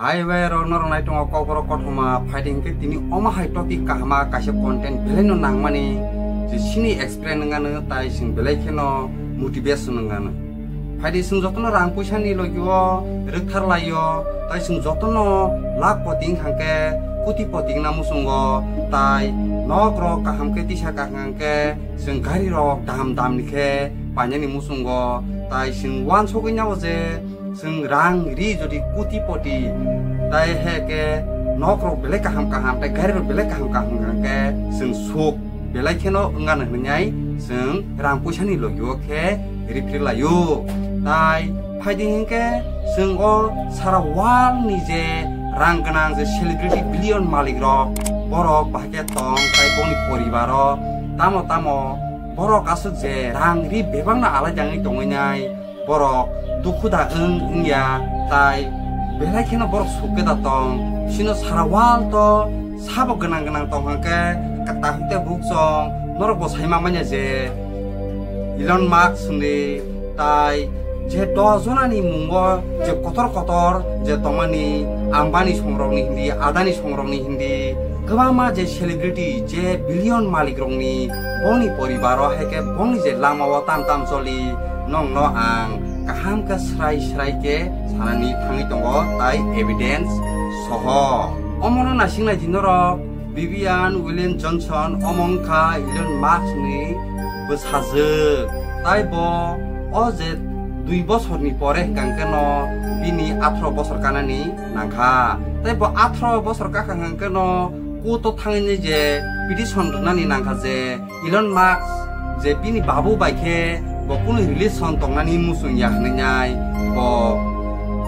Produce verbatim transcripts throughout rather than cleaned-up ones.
Hai bai rok norok nai tongo kokborok kothoma phaidi hinkhe tini omo hai topic kahama kaisa content belai no nangmani je sini explain wngano tai chwng belai kheno motivation wngano. Phaidi chwng jotono rang puisa ni logi o rwktharlai o tai chwng jotono lakh poti wngkha khe koti poti wngna muchungo tai nok rok kaham khe tisa kaham khe chwng gari rok dam dam ni khe painani muchungo tai chwng uansugwi nabo je Chwng rang ri jodi koti poti, tai he ke nok rok belai kaham kaham, tai gari rok belai kaham kaham hwnkha khe chwng suk belai kheno wngano hwnwi chwng rang puisa ni logi o khe ripri lai o. Tai phaidi hinkhe chwng o sara world ni je rang gwnang je celebrity billion malik rok borok bahai khe tong tai boni poribar o tamo tamo borok aswk je rang ri bebak no alai jangwi tongwi nai. Borok dukhu da wng wngya, tai belai kheno borok suk khe da tong. Sino sara world o sabo gwnang gwnang tong hwnkhe, kaham te bukchong norok bo sai ma manya je Elon Musk ni tai je dos jona ni mungo je kotor kotor je tongmani Ambani songrok ni hindi, Adani songrok ni hindi, kwbangma je celebrity je billion malik rok ni boni poribar o hai khe boni je lama o tam tam choli, nokno ang kaham khe srai srai khe sanani thangwi tongo, tai evidence soho. Omono naising nai di norok, Vivian William Johnson omo wngkha Elon Musk ni bwsajwk, tai bo o je dui bosor ni pore hwnkha hwnkhe no bini atharo bosor kanani nangkha, tai bo atharo bosor kakha hwnkha hwnkhe no court o thangwi je petition rwnani nangkha je Elon Musk je bini babu bai khe bo kunu relation tongnani muchung ya hwnwi nai bo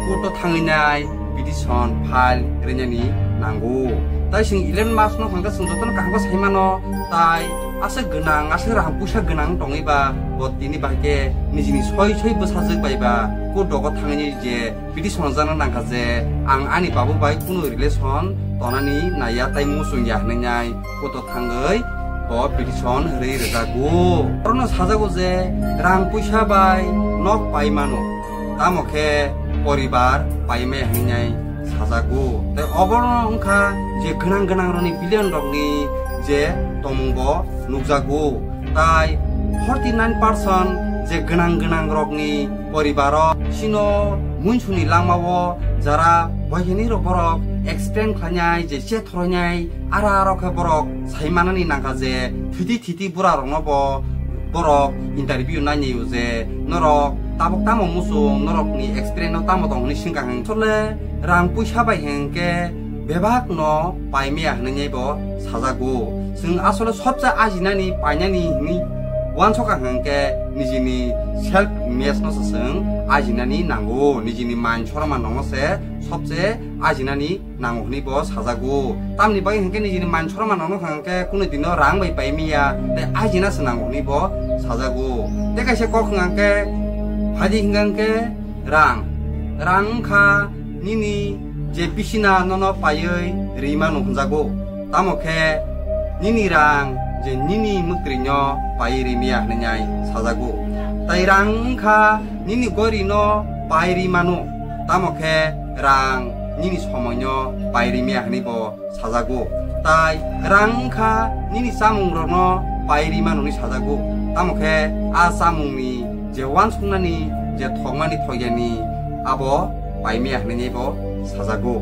court o thangwi nai petition file rwnani nango. Tai chwng Elon Musk no hwnkha chwng jotono kaham khe sai mano, tai aswk gwnang, aswk rang puisa gwnang tongwi ba bo tini bai khe nijini soi soi bwsajwk bai ba court o thangwi je petition rwjakna nangkha je ang ani babu bai kunu relation tongnani naiya tai muchung ya hwnwi nai court o thangwi bo petition rwi rwjago. Orono sajago je rang puisa bai nok pai mano, tamo khe poribar pai maya hwnwi nai sajago. Tai obono wngkha je gwnang gwnang rokni billion rokni je tongmung bo nukjago. Tai forty nine percent je gwnang gwnang rokni poribaro sino muinsuni langmao jara bohini rok borok explain khlainai je che throinai ara aro khe borok sai manani nangkha je thiti thiti bura rokno bo borok interview nainai je norok tabuk tamo muchung norokni experience no tamo tong hwnwi swngkha hwnkhe chole rang puisa bai hwnkhe bebak no paimaya hwnwi bo sajago. Chwng asole sobse ajinani painani hwnwi uansukha hwnkhe nijini self image no se chwng ajinani nango, nijini man sorma no se sobse ajinani nango hwnwi bo sajago. Tamni bagwi hwnkhe nijini man sorma no hwnkhe kunu dino rang bai paimaya tei ajina se nango hwnwi bo sajago. Tei kaisa kok hwnkhe phaidi hwnkhe rang. Rang wngkha nini je bisina nono paiwi ri mano hwnjago. Tamo khe nini rang je nini mwkrwino paiwi ri maya hwnwi nai sajago. Tai rang wngkha nini gorino pai ri mano. Tamo khe rang nini somoino pai ri maya hwnwi bo sajago. Tai rang wngkha nini chamungrokno pai ri mano hwnwi sajago. Tamo khe a chamungni je uansuknani je thokmani thokyani abo pai maya hwnwi bo sajago.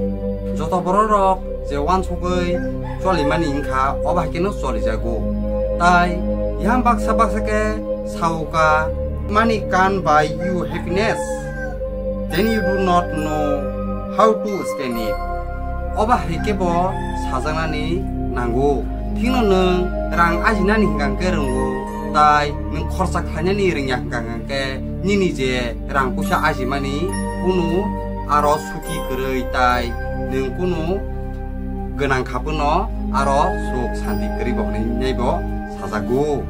Joto bororok je uansugwi cholimani wngkha obo hai kheno cholijago. Tai yang baksa baksa khe sauka, "Money can't buy you happiness, then you do not know how to spend it." Obo hai khe bo sajaknani nango. Thikno nwng rang ajinani hwnkha khe rwngo, tai nwng khorsa khlainani rwngya hwnkha khe nini je rang puisa ajimani kunu aro suki kwrwi tai nwng kunu gwnang kha phano aro suk santi kwrwi bo hwnwi bo sajago.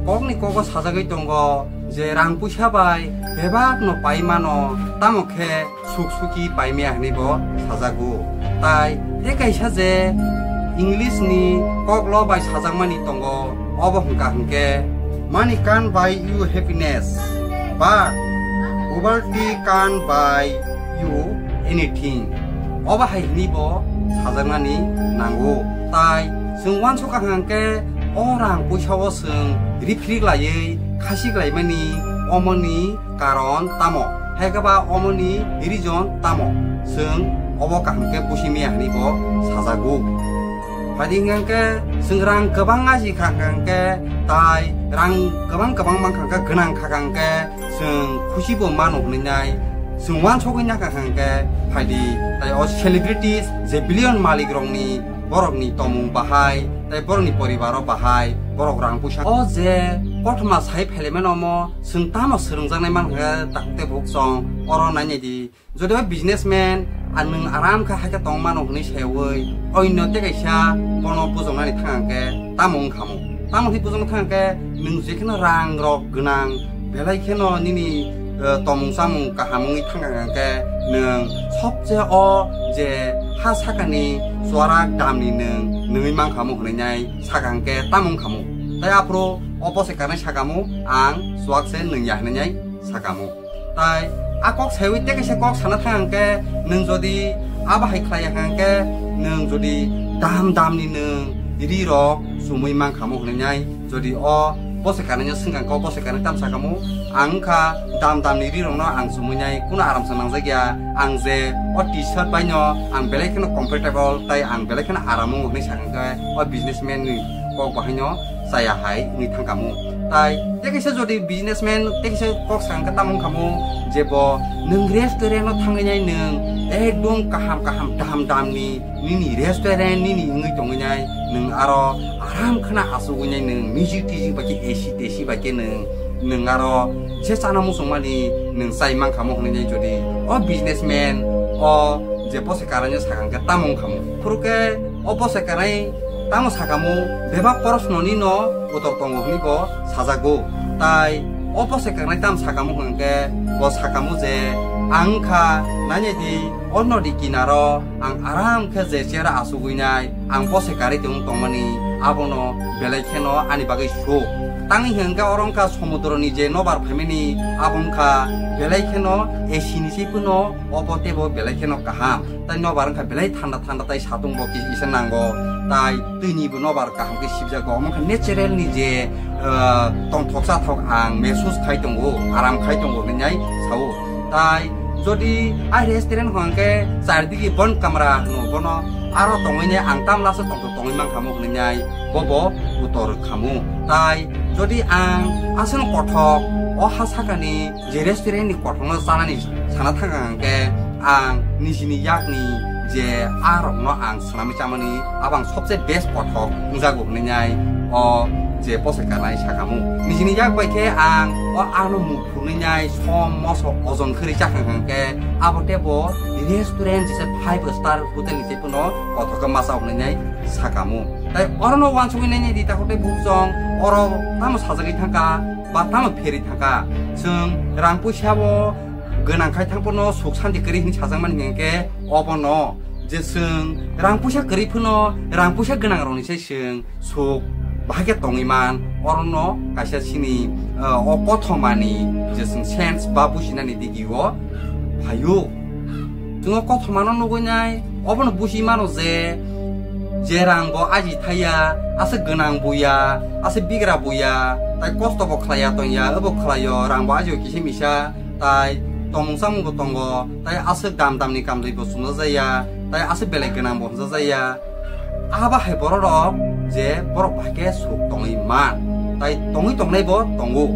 Kokni kogo sajagwi tongo je rang puisa bai bebak no pai mano, tamo khe suk suki pai maya hwnwi bo sajago. Tai tei kaisa je English ni koklo bai sajakmani tongo, obo hwnkha hwnkhe, "Money can't buy you happiness, but poverty can't buy you anything." Obo hai hwnwi bo sajaknani nango. Tai chwng uansukha hwnkhe o rang puisa o chwng rifrik laiwi khasik laimani omoni karon tamo? Hai khe ba omoni reason tamo? Chwng obo kaham khe busi maya hwnwi bo sajago. Phaidi hwnkhe chwng rang kwbang aji kha hwnkhe, tai rang kwbang kwbang mankha hwnkhe, gwnang kha hwnkhe, chwng khusi bo mano hwnwi nai, chwng uansugwi nakha hwnkhe, phaidi tai o celebrities je billion malik rokni, borokni tomung bahai, tai borokni poribaro bahai, borok rang puisa. O je kothoma sai phailaimano omo chwng tamo swrwngjaknai mankha, tak tei buk chwng oro nainai di. Jodi o businessman, a nwng aram khe hai khe tong mano hwnwi sayawi, oino tei kaisa bono bujoknani thang hwnkhe tamo wngkhamu? Tamo hwnwi bujokna thang hwnkhe nwng jekheno rang rok gwnang, belai kheno nini, eh, tomung chamung kaham wngwi thang hwnkhe nwng sobse o je ha sakani chuarak damni nwng nungwi mankhamu hwnwi nai saka hwnkhe tamo wngkhamu? Tai aphuru o bose kanai sakamu ang chuak se nungya hwnwi nai sakamu. Tai a kok saiwi tei kaisa kok sana thang hwnkhe, nwng jodi abo hai khlai ya hwnkhe, nwng jodi dam damni nwng ri rok chumui mankhamu hwnwi nai, jodi o bose kanaino swngkha hwnkhe, o bose kanai tam sakamu, ang wngkha dam damni ri rokno ang chumui nai, kuno aram se nangjak ya, ang je o t-shirt baino ang belai kheno comfortable tai ang belai kheno aram wngo hwnwi sakha hwnkhe, o businessman ni kok bahaino chaya hai wngwi thangkamu. Tai tei kaisa jodi businessman tei kaisa kok sa hwnkhe tamo wngkhamu je bo nwng restaurant o thangwi nai nwng ekdom kaham kaham dam damni nini restaurant nini wngwi tongwi nai nwng aro aram khwna asugwi nai nwng music tisic bai khe A C tesi bai khe nwng nwng aro se chana muchungmani nwng chai mankhamu hwnwi nai jodi o businessman o je bose kanaino sakha hwnkhe tamo wngkhamu? Phuru khe o bose kanai tamo sakamu, bebak porosnoni no utor tongo hwnwi bo sajago. Tai o bose kanai tam sakamu hwnkhe bo sakamu je, ang wngkha nainai di o nodi kinaro ang aram khe je chair o asugwi nai, ang bose karwi tong tongmani abono belai kheno ani bagwi suk. Tangwi hwnkhe oro wngkha somudroni je nobar phaimani abo wngkha belai kheno A C ni se phano obo teibo belai kheno kaham. Tai nobar wngkha belai thanda thanda tai satung bo kisa nango. Tai twini bo nobar kaham khe sibjago. Omo wngkha natural ni je, ah, tongthok chathok ang mehsus khai tongo, aram khai tongo hwnwi nai sao. Tai jodi a restaurant hwnkhe chardigi bon kamra hwno bono aro tongwi nai ang tamla se tongthok tongwi mankhamu hwnwi nai bobo utor khamu. Tai jodi ang aswk kothok o ha sakani je restaurant ni kothokno chanani sana thang hwnkhe, ang nijini yakni je a rokno ang swnamwi chamani abo ang sobse best kothok wngjago hwnwi nai o je bose kanai sakamu. Nijini yak bai khe ang o ano muk phunwi nai som moso ojon khwrwi chakha hwnkhe abo teibo restaurant jesa five star hotel ni tei phano kothok khe masa hwnwi nai sakamu. Tai orono uansugwi nai nai di, takhuk tei bukchong oro tamo sajagwi thangkha ba tamo pherwi thangkha. Chwng rang puisa bo gwnang khai thang phano suk santi kwrwi hwnwi sajakmani hwnkhe obono je chwng rang puisa kwrwi phano rang puisa gwnang rokni se chwng suk bahai khe tongwi man, orono kaisa chini, ah, o kothomani je chwng sense ba businani digi o phaio. Chwng o kothomano nugwi nai, obono busi mano je, je rang bo aji thaiya, aswk gwnang buya, aswk bigra buya, tai kosto bo khlaiya tongya, obo khlaio, rang bo aji o kisa misa, tai tongmung chamung bo tongo, tai aswk dam damni kamjwi bo chumjak jaya, tai aswk belai gwnang bo hwnjak jaya. Abo hai borok rok je borok bai khe suk tongwi man, tai tongwi tongnai bo tongo.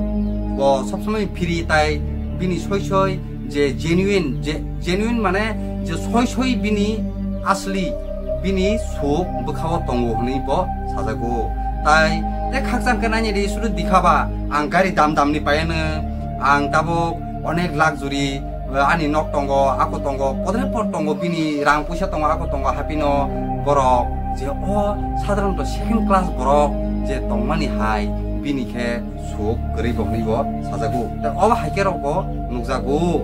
Bo sob somoi phiri tai bini soi soi je genuine, je genuine mane je soi soi bini asli, bini suk bwkha o tongo hwnwi bo sajago. Tai tei khakchang khe nainai di sudu dikhaba ang gari dam dam ni paiano, ang tabuk onek luxury, eh, ani nok tongo, ako tongo, podre pod tongo, bini rang puisa tongo, ako tongo, hapino borok je o sadharanto second class borok je tongmani hai bini khe suk kwrwi bo hwnwi bo sajago. Tei obo hai khe rok bo nukjago.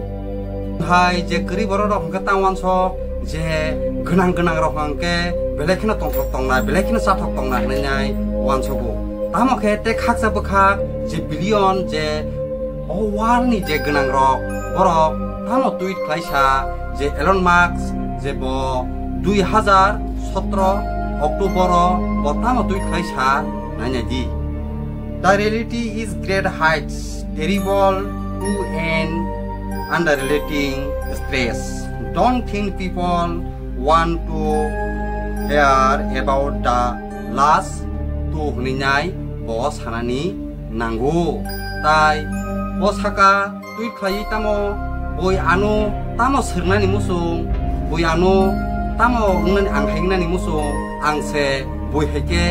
Hai je kwrwi borok rok hwnkhe tang uansok, je gwnang gwnang rok hwnkhe belai kheno tongthok tongna, belai kheno chathok tongna hwnwi nai uansogo. Tamo khe tei khaksa bwkhak je billion je o world ni je gwnang rok, borok tamo tweet khlaisa je Elon Musk je bo dui hazar sotro October o bo tamo twi khlai sa nainai di. The reality is great heights, terrible to an underrating stress. Don't think people want to hear about the last two hwnwi nai bo sanani nango. Tai bo saka twi khlaiwi tamo bui ano tamo sirnani muchung, bui ano tamo wngnani ang hai wngnani muchung, ang se bui hai khe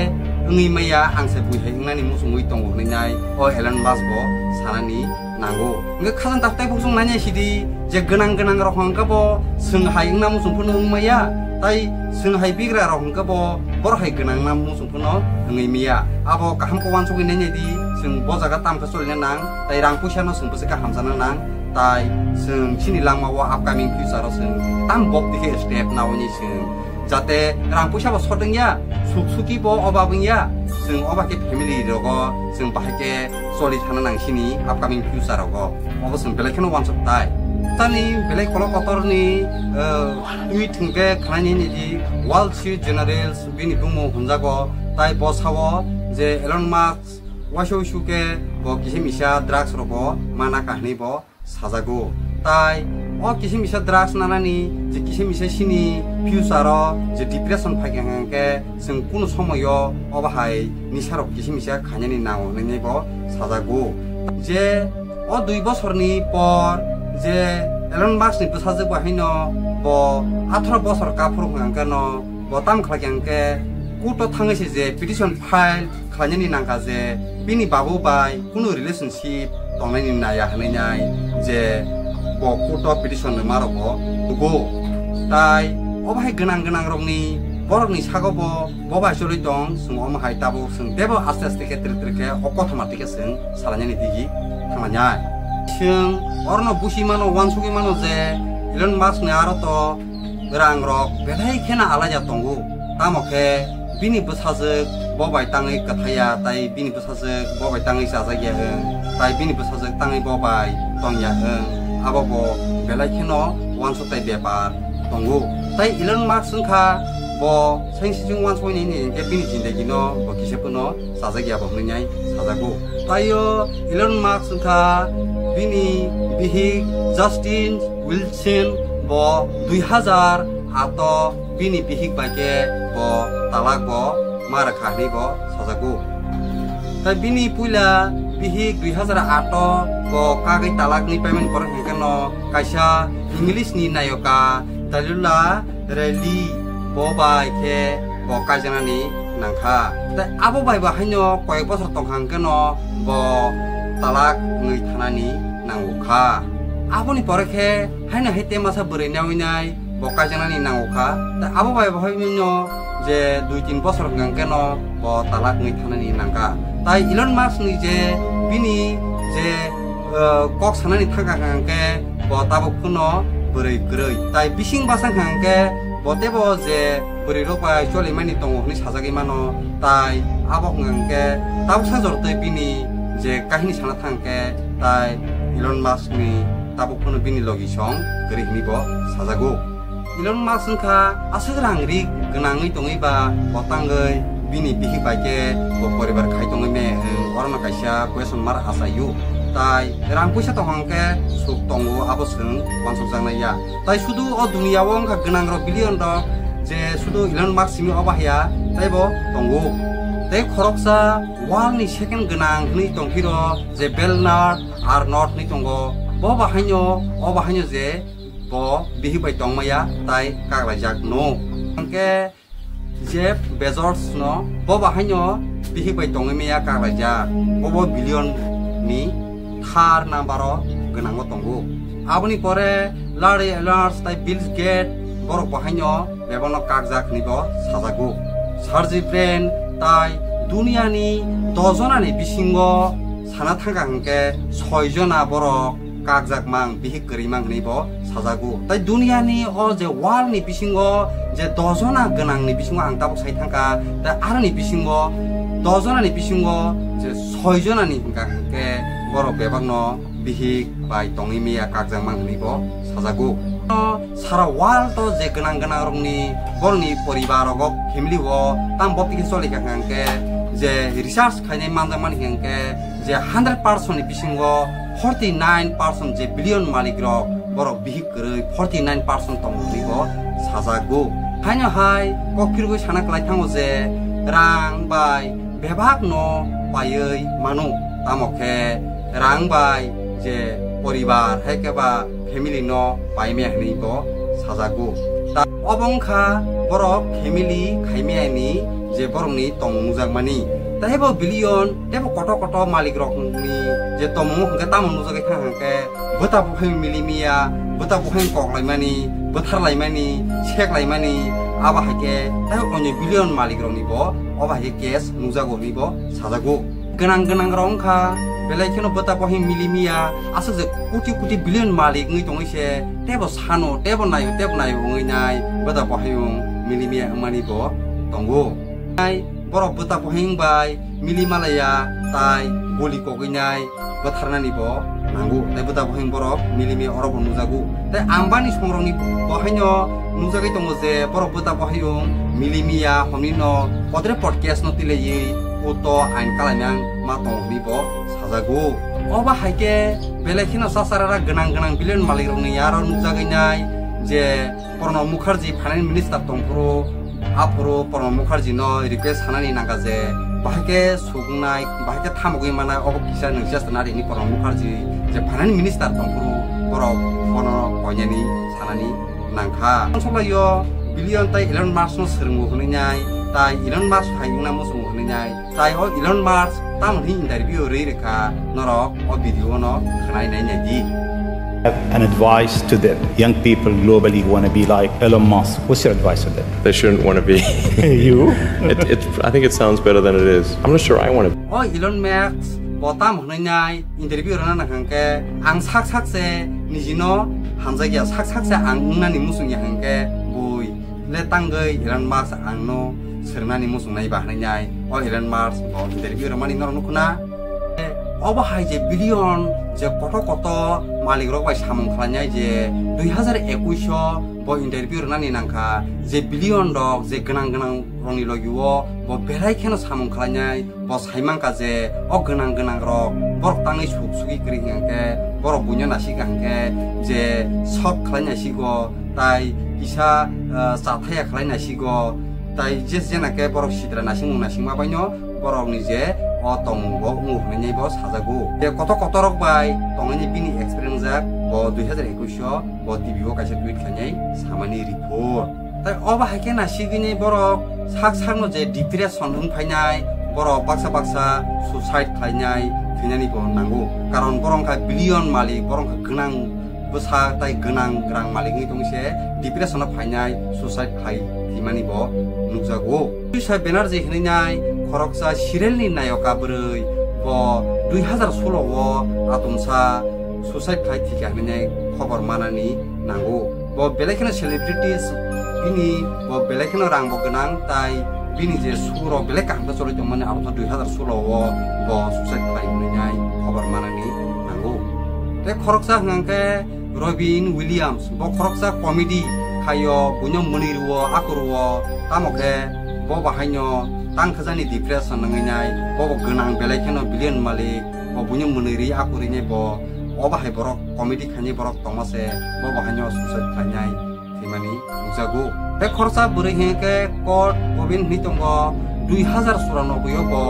wngwi maya, ang se bui hai wngnani muchungwi tongo hwnwi nai o Elon Musk bo sanani nango. Hwnkhe khajang tak tei buksong nanya sidi je gwnang gwnang rok hwnkhe bo swng hai wngna muchung phano wng maya, tai swng hai bigra rok hwnkhe bo bor hai gwnang na muchung phano wngwi maya. Abo kaham khe uansugwi nainai di, chwng bo jaga tam khe cholina nang, tai rang puisa no chwng bwswk khe hamjana nang, tai chwng chini langma o upcoming future o chwng tam bok dikhe step nawi ni chwng, jate rang puisa bo short wngya, suk suki bo obab wngya, chwng oba khe family rogo chwng bahai khe choli thana nang chini upcoming future rogo. Obo chwng belai kheno uansuk tai. Tani belai kolok kotor ni, eh, tweet hwnkhe khwlainai ni di Wall Street Journal bini bumung hwnjago, tai bo sao je Elon Musk waisa uisu khe bo kisa misa drugs rogo mana kha hwnwi bo sajago. Tai o kisa misa drugs nanani je kisa misa chini future o je depression phai kha hwnkhe chwng kunu somoyo obo hai nisa rok kisa misa khainani nango hwnwi bo sajago. Je o dui bosorni por je Elon Musk ni bwsajwk bo haino bo atharo bosor kaphuru hwnkhe no bo tam khlai kha hwnkhe court o thangwi se je petition file khlainani nangkha je bini babu bai kunu relationship tongnani naya hwnwi nai je bo court o petition rwma rokbo nugo. Tai obo hai gwnang gwnang rokni borokni sago bo bo bai choli tong, chwng omo hai tabuk chwng teibo aste aste khe tre tre khe o kothoma twi khe chwng salainani digi thanglainai. Chwng orono busi mano, uansugwi mano je Elon Musk ni aro to rang rok belai kheno alaida tongo. Tamo khe bini bwsajwk bo bai tangwi kwthaiya, tai bini bwsajwk bo bai tangwi chajakya wng, tai bini bwsajwk tangwi bo bai tongya wng, abo bo belai kheno uansuktai bepar tongo. Tai Elon Musk wngkha bo sangsijwng uansuknai ni hwnkhe bini jindagino bo kisa phano chajakya bo hwnwi nai sajago. Taio Elon Musk wngkha bini bihik Justin Wilson bo dui hazar ato bini bihik bai khe bo talak bo ma rwkha hwnwi bo sajago. Tai bini puila bihik dui hazar ato bo kagwi talak wngwi paimani borok hwnkhe no kaisa English ni nayoka Dalila Rally bo bai khe bo kaijaknani nangkha. Tai abo bai bo haino koyek bosor tongkha hwnkhe no bo talak wngwi thanani nango kha. Aboni pore khe haino hai te masa bwrwi nawi nai bo kaijaknani nango kha. Tai abo bai bo haino je dui tin bosor hwnkhe no bo talak wngwi thanani nangkha. Tai Elon Musk ni je bini je, eh, kok sanani thangkha hwnkhe bo tabuk phano bwrwi kwrwi. Tai bising bwsang hwnkhe bo teibo je bwrwi rok bai cholimani tongo hwnwi sajagwi mano. Tai abo hwnkhe tabuksa jortwi bini je kahini sana thangkhe tai Elon Musk ni tabuk phano bini logi song kwrwi hwnwi bo sajago. Elon Musk wngkha aswk rang ri gwnangwi tongwi ba bo tangwi bini bihik bai khe bo poribar khai tongwi me hwn, orono kaisa question mark achaio. Tai rang puisa tongkha hwnkhe suk tongo, abo chwng uansukjaknai ya. Tai sudu o duniya o wngkha gwnang rok billion rok je sudu Elon Musk simi obo haya taibo tongo. Tai khoroksa world ni second gwnang hwnwi tongphiro je Bernard Arnault hwnwi tongo. Bo bahaino, o bahaino je bo bihik bai tongmaya tai kaklaijak no. Hwnkhe Jeff Bezos no bo bahaino bihik bai tongwi maya kaklaijak. Bo bo billion ni third number o gwnango tongo. Aboni pore Larry Ellers tai Bill Gates borok bahaino bebakno kakjak hwnwi bo sajago. Sergey Brin tai duniyani dos jonani bisingo sana thangkha hwnkhe soi jona borok kakjak mang, bihik kwrwi mang hwnwi bo sajago. Tai duniyani o je world ni bisingo je dos jona gwnang ni bisingo ang tabuk sai thangkha, tai aroni bisingo dos jona ni bisingo je soi jona ni hwnkha hwnkhe borok bebakno bihik bai tongwi maya kakjak mang hwnwi bo sajago. Sara world o je gwnang gwnang rokni borokni poribar rogo family o tam bopti khe choli kha hwnkhe je research khainai manjakmani hwnkhe je hundred percent ni bisingo forty nine percent je billion malik rok borok bihik kwrwi forty nine percent tongo hwnwi bo sajago. Haino hai kok phirwi sana kwlai thango je rang bai bebak no paiwi mano, tamo khe rang bai je poribar hai khe ba family no paimaya hwnwi bo sajago. Ta obo wngkha borok family khaimaya ni je borokni tongmung nukjakmani. Taibo billion teibo kotor kotor malik rokni je tongmung hwnkhe tamo nukjagwi thang hwnkhe bwta buphang milimia, bwta buphang koklaimani, bwtharlaimani, seklaimani, abo hai khe tei onyo billion malik rokni bo obo hai khe case nukjago hwnwi bo sajago. Gwnang gwnang rok wngkha belai kheno bwta buphang milimia, aswk je koti koti billion malik wngwi tongwi se teibo sano, teibo naio, teibo naio wngwi nai bwta buphang milimia wngmani bo tongo. Borok bwta buphang bai mili malaya tai goli kogwi nai bwtharnani bo nango. Tai bwta buphang borok milimia oro bo nukjago. Tai Ambani songrokni bo haino nukjagwi tongo je borok bwta buphang milimia hwnwi no podre podcast no tilaiwi koto ain kalainang ma tongo hwnwi bo sajago. Obo hai khe belai kheno chasarara gwnang gwnang billion malik rokni yaro nukjagwi nai je Pranab Mukherjee finance minister tongphuru, aphuru Pranab Mukherjee no request sanani nangkha je bahai khe sugnai, bahai khe thamogwi manai obo kisa nwng chesta na rini Pranab Mukherjee je finance minister tongphuru borok bono koinani sanani nangkha. Solaio billion tai Elon Musk no swrwngo hwnwi nai, tai Elon Musk hai wngna muchungo hwnwi nai. Tai o Elon Musk tamo hwnwi interview rwi rwkha norok o video no khwnai nai nai di. An advice to the young people globally who want to be like Elon Musk. What's your advice to them? They shouldn't want to be. You? It, it, I think it sounds better than it is. I'm not sure I want to. O Elon Musk bo tamo hwnwi nai interview rwna nang hwnkhe ang sak sak se nijino hamjakya, sak sak se ang wngnani muchungya hwnkhe bui le tangwi Elon Musk ang no swrwngnani muchungnai ba hwnwi nai o Elon Musk bo interview rwmani norok nukho na. Obo hai je billion je koto koto malik rok bai samung khlainai je dui hazar ekush o bo interview rwnani nangkha je billion rok je gwnang gwnang rokni logi o bo belai kheno samung khlainai. Bo sai mankha je o gwnang gwnang rok borok tangwi suk sugwi kwrwi hwnkhe borok buino nasika hwnkhe je sok khlai nasigo tai kisa, ah, chathaya khlai nasigo tai je jena khe borok sidra nasimung nasimma baino borokni je o tongmung bo wngo hwnwi bo sajago. Je kotor kotor rok bai tongwi bini experience jak bo dui hazar ekush o bo T V o kaisa tweet khainai samani report. Tai obo hai khe nasigini borok sak sakno je depression wng phainai, borok baksa baksa suicide khlainai, thwinani bo nango. Karon borok wngkha billion malik, borok wngkha gwnang bwsa tai gwnang rang malik wngwi tong se depression o phainai, suicide khlai thwimani bo nukjago. Tisa Banerjee hwnwi nai khoroksa serial ni nayoka bwrwi bo dui hazar solo o atomsa suicide khlai thwikha hwnwi nai khobor manani nango. Bo belai kheno celebrities bini bo belai kheno rang bo gwnang tai bini je show rok belai kaham khe choli tongmani aro dui hazar solo o bo suicide khlai hwnwi nai khobor manani nango. Tei khoroksa hwnkhe Robin Williams bo khoroksa comedy khaio buino mwnwi rwo akur rwo tamo khe bo bahaino tang khajani depression wngwi nai bo bo gwnang belai kheno billion malik bo buino mwnwi ri akur ri nai bo obo hai borok comedy khainai borok tongma se bo bahaino suicide khlainai thwimani nukjago. Tei khoroksa bwrwi hwnkhe Kurt Cobain hwnwi tongo dui hazar churanobboi o bo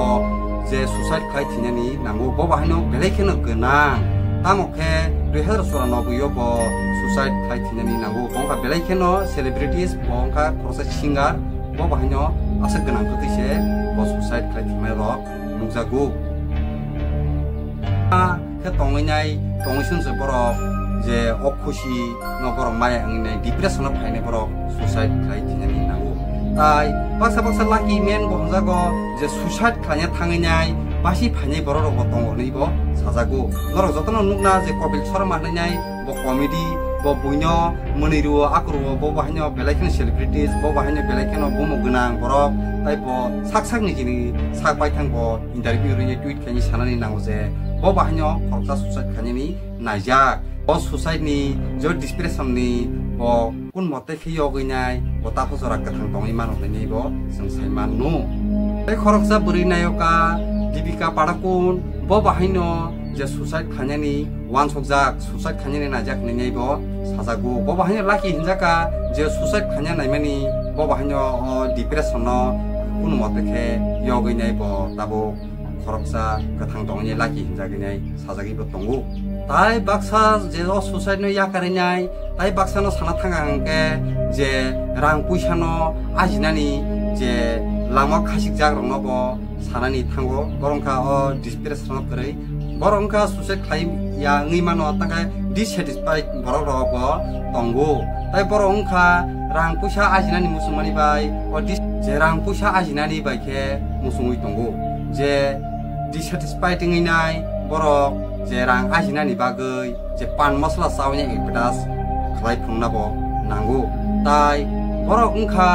je suicide khlai thwinani nango bo bahaino belai kheno gwnang tamo khe dui hazar churanobboi o bo suicide khlai thwinani nango bo wngkha belai kheno celebrities bo wngkha khoroksa singer bo bahaino aswk gwnang kwtwi se bo suicide khlai thwimai rok nukjago. A khe tongwi nai, tongwi swnse borok je o khusi no borok maya wngwi nai, depression o phainai borok suicide khlai thwinani nango. Tai baksa baksa lucky man bo hwnjago je suicide khlaina thangwi nai, basi phainai borok rok bo tongo hwnwi bo sajago. Norok jotono nukna je Kapil Sharma hwnwi nai, bo comedy, bo buino mwnwi rwo, akur rwo, bo bahaino belai kheno celebrities, bo bahaino belai kheno bumo gwnang borok, tai bo sak sak ni chini sak baithang bo interview rwini tweet khaini sanani nango je bo bahaino khoroksa suicide khainani naijak. O suicide ni, je depression ni, bo kun mote khe yogwi nai, bo takhuk jora kwthang tongwi mano hinwi bo chwng sai mano. Tei khoroksa bwrwi nayoka Deepika Padukone, bo bahaino je suicide khainani wansukjak, suicide khainani naijak hinwi bo sajago. Bo bahaino lucky hinjaka je suicide khaina naimani, bo bahaino o depression no kunu mote khe yogwi nai bo tabuk khoroksa kwthang tongwi nai lucky hinjagwi nai sajagwi bo tongo. Tai baksa je o suicide no yakarwi nai, tai baksa no sana thang ang khe je rang puisa no ajinani je lama khachikjak rok no bo sanani thango, borok wngkha o depression no kwrwi, borok wngkha suicide khlai ya wngwi mano, tangkhe dissatisfied borok rok bo tongo. Tai borok wngkha rang puisa ajinani muchungmani bai, o dis-, je rang puisa ajinani bai khe muchungwi tongo, je dissatisfied wngwi nai borok je rang ajinani bagwi je pan mosla chawi advertise khlai phunukna bo nango. Tai borok wngkha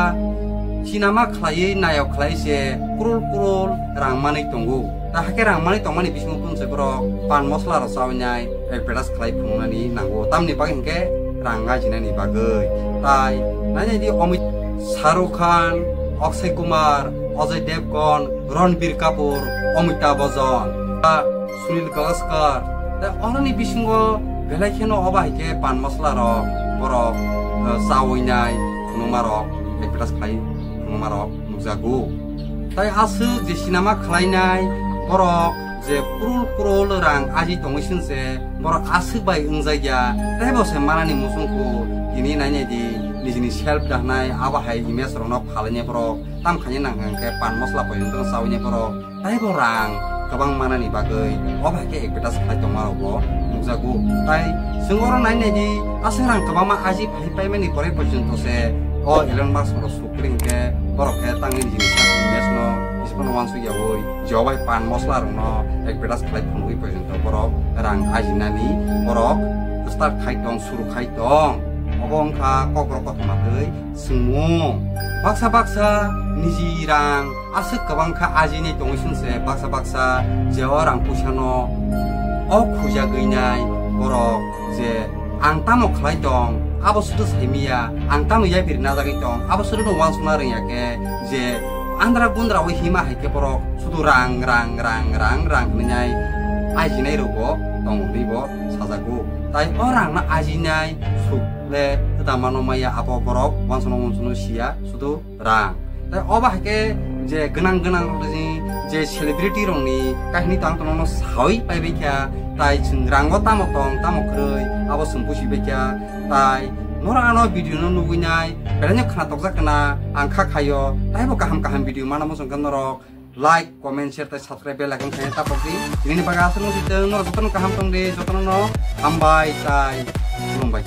sinama khlaiwi nayok khlai se krul krul rang manwi tongo. Tai hakhe rang manwi tongmani bisingo kunu se borok pan mosla rok chawi nai advertise khlai phunuknani nango. Tamni bagwi hinkhe rang ajinani bagwi. Tai nainai di Amit, Shah Rukh Khan, Akshay Kumar, Ajay Devgan, Ranbir Kapoor, Amitabh Bachchan, ta Sunil Gavaskar, ta oroni bisingo belai kheno obo hai khe pan mosla rok borok, eh, chawi nai phunukma rok, advertise khlai phunukma rok nukjago. Tai aswk je sinama khlainai borok je krul krul rang aji tongwi swnse borok aswk bai wngjakya, tei bo se manani muchungkhu tini nainai di nijini self dahnai abo hai image rokno phalainai borok. Tam khaina nang hwnkhe pan mosla poito chawi nai borok, taibo rang kwbang manani bagwi o bai khe advertise khlai tongma rokbo nukjago. Tai chwng oro nai nai di, aswk rang kwbangma aji phai paimani pore porjonto se o Elon Musk rok sukri hinkhe borok khe tangwi nijini self image no isipano wansuk yaui je o bai pan mosla rokno advertise khlai phunugwi porjonto borok rang ajinani borok start khai tong, suru khai tong. Obo wngkha kokborok kothoma twi swngmung. Baksa baksa niji rang aswk kwbang kha ajinai tongwi swnse, baksa baksa je o rang puisano o khujagwi nai borok je ang tamo khlai tong abo sudu saimiya, ang tamo yaphir najagwi tong abo sudu no wansukna rwngya khe je andra gundra wi hima hai khe borok sudu rang rang rang rang rang hwnwi nai ajinai rokbo tongo hwnwi bo sajago. Tai o rangno ajinai suk le kwtama no maya abo borok wansukno wansukno siya sudu rang. Tai obo hai khe je gwnang gwnang rok ni je celebrity rok ni kahini tang tong no sawi pai bai kha, tai chwng rango tamo tong tamo kwrwi abo chwng busi bai kha. Tai norok ano video no nugwi nai belai no khna tokjak khna ang kha khaio, taibo kaham kaham video mana muchung khe norok like, comment, share tai subscribe bell icon khaina tapok di. Nini bagwi aswk no sitwng norok jotono kaham tong di, jotono no hambai tai khulumbai.